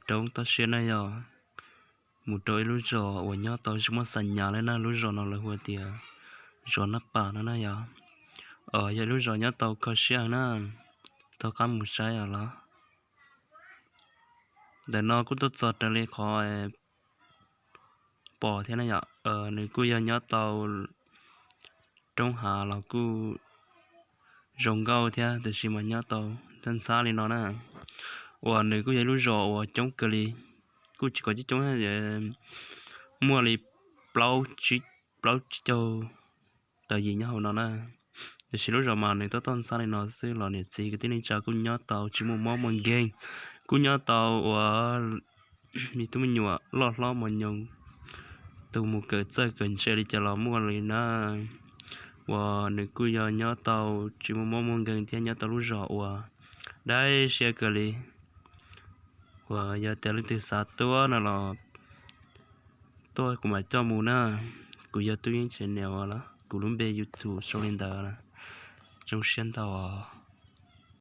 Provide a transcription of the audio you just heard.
roob toj siab na yog, mus rau ib lub zos uas nyob tau tsis muaj xa nyas li na. Lub zos no lawv hu tias zos Nab Pas no na yog. Yog ib lub zos nyob tau kho siab na, tau qab mus saib os los. Ntawm no kuj tuaj txog raws li qhov pom thiab na yom. Nws kuj yog nyob tau roob hav los kuj zoo nkauj thiab, tiam sis mas nyob tau ntxhab ntxhab li no na. Uas nws kuj yog ib lub zos uas coob kawg li, kuj tsis kom coob coob, muaj li plaub tsib caug tawm yim nyob hauv no na. Tiam sis lub zos mas nws toj toj ntxhab li no xwb los niam txiv kwv tij neej tsa kuj nyob tau tsis muaj mob muaj nkeeg, kuj nyob tau uas me tub me nyuam loj hlob mos nyoos, tus mus kawm txawj kawm ntse li cas los muaj li na. Uas nws kuj yog nyob tau tsis muaj mob muaj nkeeg thiab nyob tau lub zos uas dai siab kawg li. Uas yog tias leej twg xav tuaj no los tuaj kuv mam coj mus na. Kuv yog Tub Yeeb Channel, kuv lub npe YouTube sau li ntawd. Zoo siab ntau.